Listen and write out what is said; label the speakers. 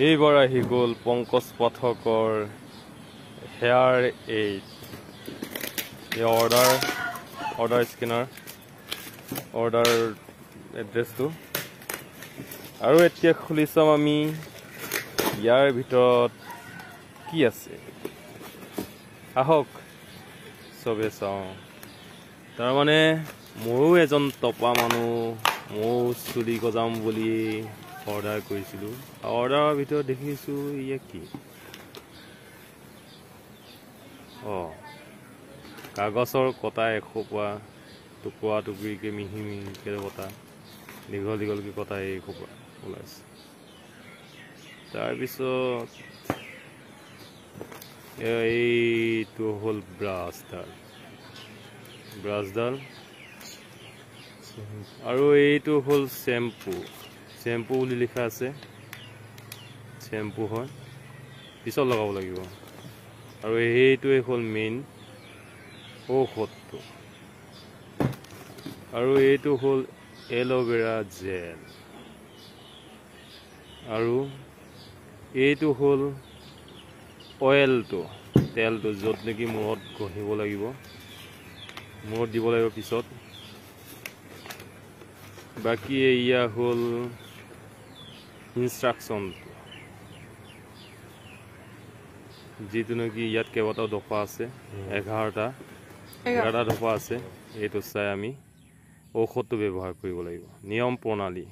Speaker 1: এইবাৰ আহি গ'ল পংকজ পাঠকৰ হেয়াৰ এইড, এই অৰ্ডাৰ স্কেনাৰ, অৰ্ডাৰ এড্ৰেছটো। আৰু এতিয়া খুলি চাম আমি ইয়াৰ ভিতৰত কি আছে। আহক চবে চাওঁ। তাৰমানে ময়ো এজন টপা মানুহ, ময়ো চুলি গজাম বুলি অৰ্ডাৰ কৰিছিলোঁ। অৰ্ডাৰৰ ভিতৰত দেখিছোঁ ইয়া কি, কাগজৰ কটা এসোপা, টুকুৰা টুকুৰিকৈ মিহি মিহিকৈ কটা, দীঘল দীঘলকৈ কটা এইসোপা ওলাইছে। তাৰপিছত এইটো হ'ল ব্ৰাছডাল, ব্ৰাছডাল। আৰু এইটো হ'ল শ্বেম্পু, শ্বেম্পু বুলি লিখা আছে, শ্বেম্পু হয়, পিছত লগাব লাগিব। আৰু সেইটোৱে হ'ল মেইন ঔষধটো। আৰু এইটো হ'ল এল'ভেৰা জেল। আৰু এইটো হ'ল অইলটো, তেলটো, য'ত নেকি মূৰত ঘঁহিব লাগিব, মূৰত দিব লাগিব পিছত। বাকী এয়া হ'ল ইনষ্ট্ৰাকশ্যনটো, যিটো নেকি ইয়াত কেইবাটাও দফা আছে, 11টা দফা আছে। এইটো চাই আমি ঔষধটো ব্যৱহাৰ কৰিব লাগিব, নিয়ম প্ৰণালী।